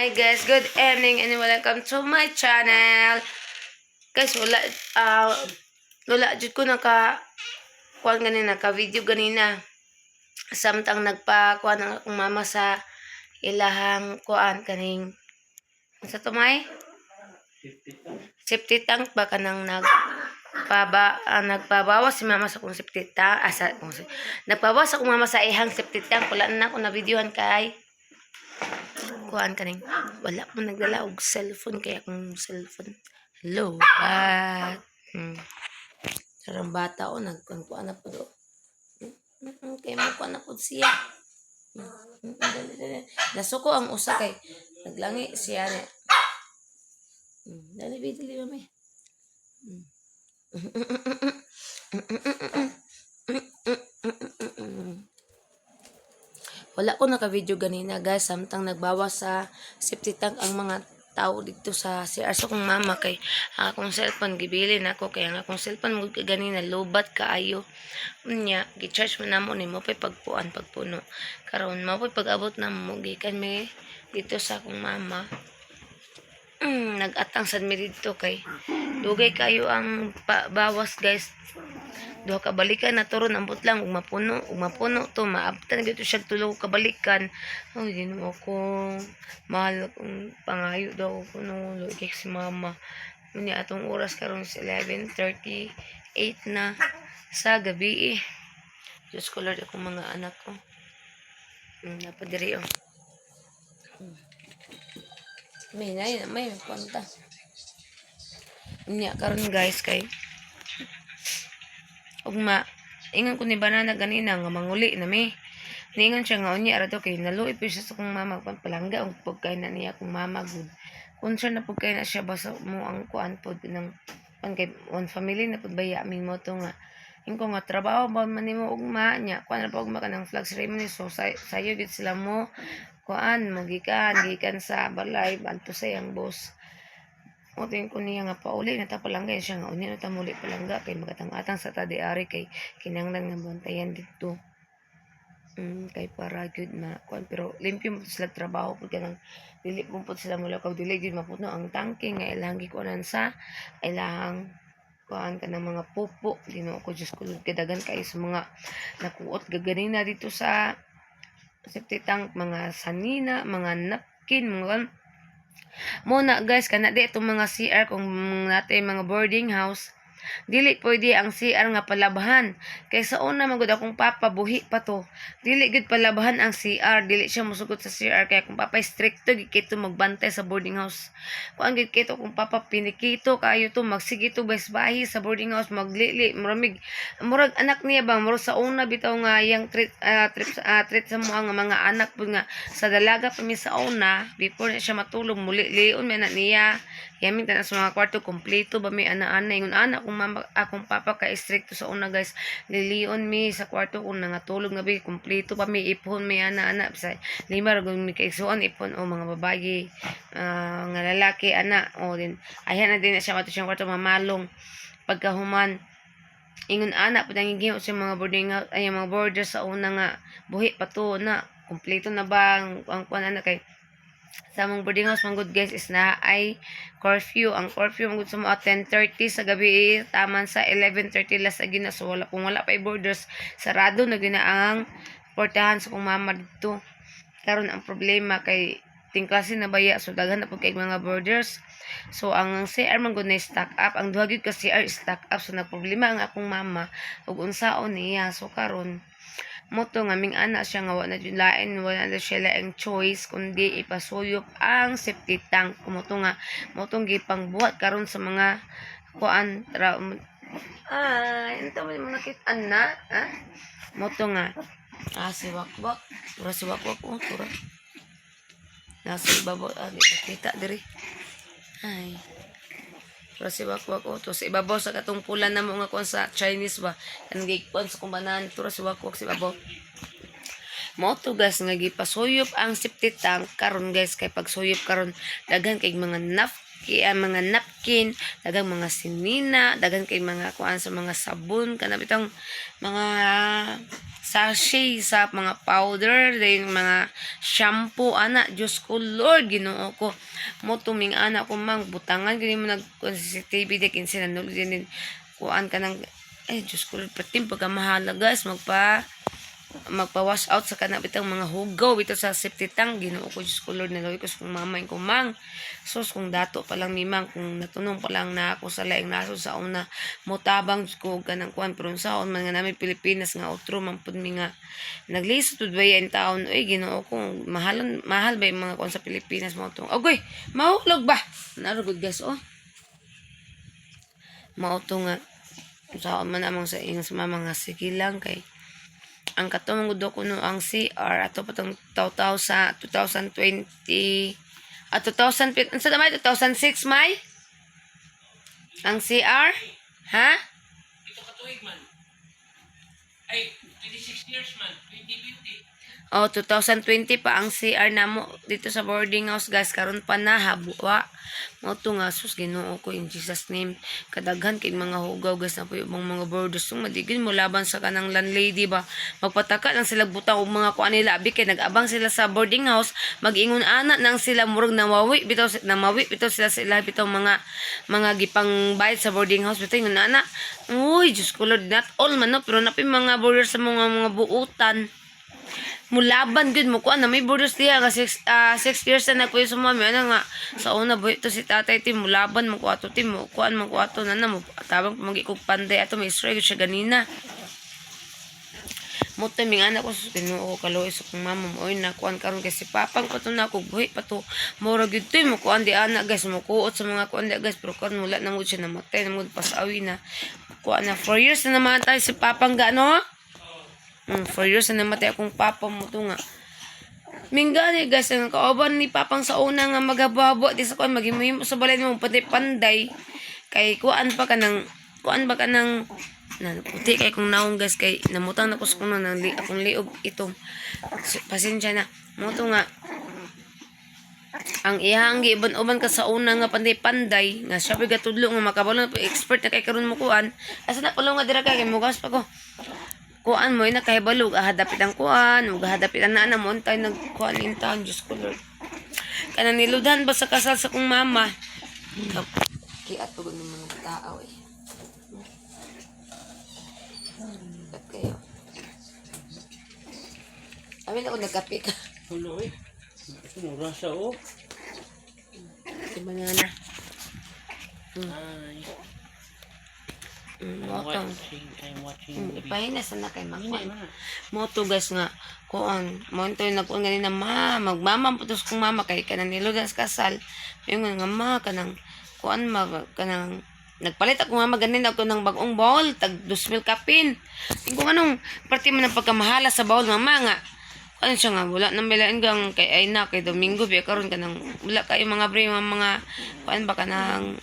Hi guys, good evening and welcome to my channel. Guys, wala jud ko naka kuan ganina, ka video ganina. Samtang nagpa kuan ang akong mama sa ilahang kuan kaning sa tumay septic tank ba, kanang nagpabawas si mama sa akong septic tank, sa kung nagpabawas akong mama sa ihang septic tank. Wala na ako na videohan kay kuan kaning wala ko nagdala og cellphone kaya akong cellphone low bat. Karang bata o nagkuan kuan na pud o. Kay mo kuan na pud siya. Dali, dali. Nasuko ang usa kay naglangi siya ni. Dali bi, dali mami. Wala ko naka-video ganina, guys, samtang nagbawas sa septic tank ang mga tao dito sa CR sa akong mama kay ang akong cellphone gibilin ako, kaya ang akong cellphone mo ganina lobat kaayo. Unya gi-charge man namo ni mo pay pagpuan pagpuno karon mo pay pag-abot namo gikan mi dito sa akong mama. Nag-atang sad mi didto kay dugay kayo ang bawas, guys. Duha ka balikan na turon, ambot lang ug mapuno to maabtan gyud to siya tulo ka balikan. Ay, Ginoo ko, mahal kong pangayo daw ko no kay si mama. Unya atong oras karon is 11:38 na sa gabi eh. Diyos ko Lord, akong mga anak ko. Napadiri oh. May nay may kwanta. Unya karon, guys, kay ugma ingon ko ni Banana ganina nga manguli na mi. Niingon siya nga unya ra to kay naluoy pa siya sa akong mama palangga og pagkain na niya akong mama gud. Concern na pud kay na siya basta mo ang kuan pod ng kuan kay one family na pud baya mi mo to nga ingon ko nga trabaho ba man nimo ugma nya kuan ra pa ugma kanang flag ceremony, so sayo gid sila mo kuan mo gikan gikan sa balay banto sa iyang boss. Mo ko niya nga pauli na ta palangga, siya nga unya na ta muli palangga kay magatang-atang sa ta di-ari kay kinahanglan nga bantayan didto. Kay para gyud na kuan, pero limpyo mo sila trabaho pud kanang dili mo pud sila mulakaw, dili gyud mapuno ang tangke nga ilang gikuanan sa ilahang kuan kanang mga pupo. Ginoo ko Diyos ko Lord, kadagan kayo sa mga nakuot gaganina dito sa septic tank, mga sanina, mga napkin, mga kuan. Mo na, guys, kana di itong mga CR kung natin mga boarding house, dili pwede ang CR nga palabhan kay sa una magud akong papa, buhi pa to, dili gud palabhan ang CR, dili siya mosugot sa CR kaya kung papa stricto gid kito magbantay sa boarding house. Kuan gid kito kung papa, pinikito kayo to, magsige to bahi sa boarding house, maglili, muramig murag anak niya ba, murag sa una bitaw nga yang treat trip treat sa mga nga mga anak pud nga sa dalaga pa mi sa una, before na siya matulog muli lion may anak niya yamin tanan sa mga kwarto kompleto ba may ana-ana. Ingon ana akong mama, akong papa ka stricto sa una, guys. Lilion mi sa kwarto kung nangatulog nga bi kompleto pa mi, ipon mi ana-ana sa lima ra mi kaigsuon, ipon o mga babayi, nga lalaki ana o din ayan na din na siya mato siyang kwarto mamalong. Pagkahuman ingon ana pud ang gihimo sa mga boarding house ay mga boarder sa una nga buhi pa to na kompleto na ba ang kuan ana kay sa among boarding house man gud, guys, is na ay curfew. Ang curfew man gud sa mga 10:30 sa gabi, taman sa 11:30 last agi na. So wala, kung wala pa borders, sarado na gyud na ang portahan sa kong mama didto. Karon ang problema kay ting klase na baya, so daghan na pud kay mga boarders. So ang CR man gud na stock up, ang duha gyud ka CR stock up, so nagproblema ang akong mama ug unsaon niya. So karon mo to nga ming ana siya nga wa na jud lain, wala na siya laing choice kundi ipasuyop ang septic tank. Mo to nga mo tong gipangbuhat karon sa mga kuan tra ay unta mo mga kit-an na ha mo to nga si Wakwak tura, si Wakwak oh, tura nasa ibabaw, di makita diri. Ay, tura si Wakwak oh, to sa ibabaw sa katong pula na mo nga kuan sa Chinese ba kanang gikuan sa kumbanan. Tura si Wakwak sa ibabaw. Mo to, guys, nga gipasuyop ang septic tank karon, guys, kay pagsuyop karon daghan kay mga napkin. Kaya mga napkin, daghang mga sinina, daghan kay mga kuan sa mga sabon, kana bitong mga sachet sa mga powder, then mga shampoo ana. Diyos ko Lord, Ginoo ko. Mo tuming ana ko mang butangan gani mo nag kuan CCTV di kinsa nanulod din kuan kanang, ay Diyos ko Lord, patim pagkamahala, guys, magpa wash out sa kana bitang mga hugaw bitaw sa septic tank. Ginoo ko, Diyos ko Lord, naluoy ko sa kong mama ko mang. Sus, kung dato pa lang mi mang, kung natunong pa lang na ako sa laing nasod sa una, motabang ko kanang kuan, pero unsaon man nga nami Pilipinas nga otro man pud mi nga naglisod pud ba yan taon, oy. Ginoo ko, mahal mahal ba yung mga kuan sa Pilipinas mo tong agoy mahulog ba narugod, guys, oh. Mao to nga unsaon man among sa ingon sa mama nga sige lang, kay ang katong gud ko no ang CR ato pa tong taw sa 2020 at 2000, unsa na may 2006 may ang CR, ha? Ito katuig man. Ay, 26 years man. 2020. Oh, 2020 pa ang CR namo dito sa boarding house, guys, karon pa na habuwa. Mao to nga, sus, Ginoo ko, in Jesus name. Kadaghan kay mga hugaw, guys, na po yung mga boarders tung madigin mo laban sa kanang landlady ba. Magpataka lang sila butang og mga kuan nila abi kay nag-abang sila sa boarding house, mag-ingon ana nang sila, murag namawi bitaw, namawi bitaw sila sa ila bitaw mga gipang bayad sa boarding house bitaw ingon ana. Uy, Diyos ko Lord, not all man no, pero napay mga boarders sa mga buutan mulaban gud mo kuan na may borders diha nga 6 years na nagpuyo sa mami ana nga sa una buhi to si tatay ti mulaban mo ko ato ti mo kuan mo ko ato na na mo tabang pamagi kog panday ato may istorya gyud siya ganina mo to. Anak ko sa Ginoo ko, kaluoy sa kong mama mo oy na kuan karon kay si papang ko to na ako buhi pa to, mura gyud to mo kuan di ana, guys, mo kuot sa mga kuan di, guys, pero karon wala na gud siya, namatay na gud, pasawi na kuan na 4 years na namatay si papang ga no. 4 years na namatay akong papa mo to nga. Minggani, guys, ang kauban ni papang sa una nga maghabo-habo di sa kuan maghimo sa balay mo pati panday kay kuan pa ka ng kuan ba ka ng na puti kay kung naong, guys, kay namutang na ko sa kuno ng li, akong liog itom. So, pasensya na mo to nga ang iyang giuban-uban ka sa una nga panday-panday nga siya pa'y gatudlo nga makabalo na expert na kay karon mo kuan asa na pulong nga dira kay mugas pa ko kuan mo ina kahibalo hadapit ang kuan ug hadapit ang nana mo untay nagkuan in taon. Diyos ko Lord, kanang niludhan ba sa kasal sa kong mama. Kiat pagod ng mga tao eh. Kiat kayo. Amin ako nagkape ka. Tulo eh. Mura siya oh. Si banana. Hi. Mo to. I'm watching movie. Ipahina sana kay Hindi makuan. man. Mo to, guys, nga kuan mo to yung nagkuan ganina ma magmama po kong mama kay kanang niludan sa kasal. Yung nga ma kanang kuan ma kanang nagpalit ako mama ganin ako ng bagong bowl tag 2,000 kapin. Kung anong parte man ang pagkamahala sa bowl mama nga ano siya nga wala nang milain gang kay ay na kay Domingo biya karon kanang wala kayo mga bre mga kuan ba kanang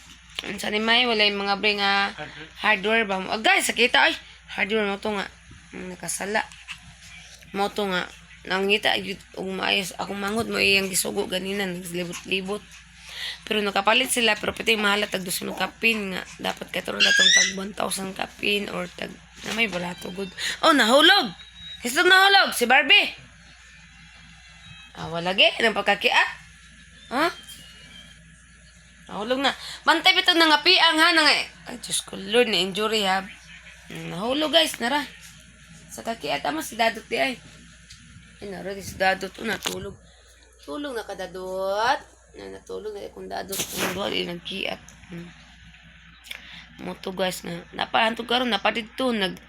unsa ni may wala yung mga bre nga hardware ba mo. Ah, guys, sakita ay hardware mo to nga. Nakasala mo to nga nangita gyud og maayos akong manghod mo iyang gisugo ganina naglibot-libot pero nakapalit sila, pero pati mahal tag 2,000 kapin nga dapat katron na tong tag 1,000 kapin or tag na may barato good. Oh, nahulog. Gusto nahulog si Barbie. Ah, wala ge nang pagkakiat ha. Nahulog na. Bantay bitaw na nga piang ha nang ay Diyos ko Lord, na injury ha. Nahulog, guys, nara. Sa kakiat amo si Dadot di ay. Ay, nara di si Dadot oh, natulog. Tulog na ka, Dadot. Na natulog na akong Dadot kung duha di nagkiat. Mo to, guys, nga napahantog karon napa didto nag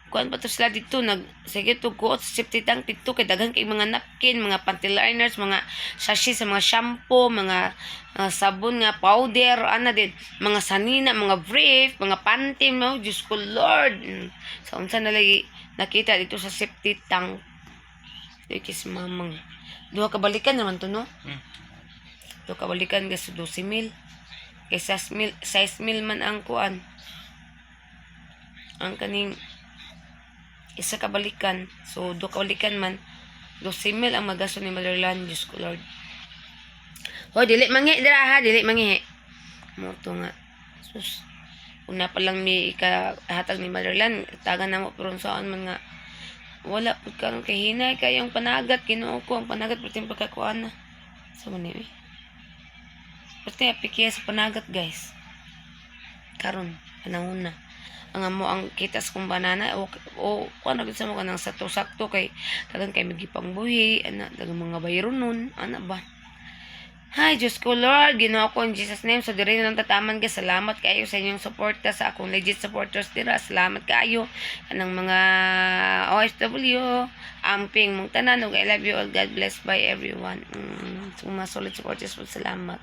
kuan pa to sila dito nag sige to kuot sa safety tank dito kay daghan kay mga napkin, mga panty liners, mga sachet sa mga shampoo, mga sabon nga powder ana din, mga sanina, mga brief, mga panty mo. Diyos ko Lord. Sa unsa na lagi nakita dito sa safety tank. Kay si mamang duha ka balikan naman to no. Duha ka balikan, guys, 12 mil kay 6 mil, 6 mil man ang kuan ang kaning isa ka balikan. So, duha ka balikan man, 12 mil ang magasto ni Motherland. Diyos ko Lord. Hoy, dili mangi dira ha, dili mangi. Mo to nga sus, una pa lang mi ikahatag ni Motherland, tagan na mo, pero saan man nga wala pud karon kay hinay kayong panagat. Ginoo ko, ang panagat perting pagkakuan na sa man ni eh. Perting apikiya sa panagat, guys, karon panahon na ang amo ang kita sa kong banana o kuan na sa mo kanang sakto-sakto kay dagan kay migipang buhi ana, dagang mga bayro nun ana ba. Hay, Diyos ko, Lord, Ginoo ko, in Jesus' name. So, diri na lang tataman, guys. Salamat kayo sa inyong suporta, sa akong legit supporters dira. Salamat kayo. Anang mga OFW, amping mong tanan. Ug I love you all. God bless, bye everyone. So, mga solid supporters po, salamat.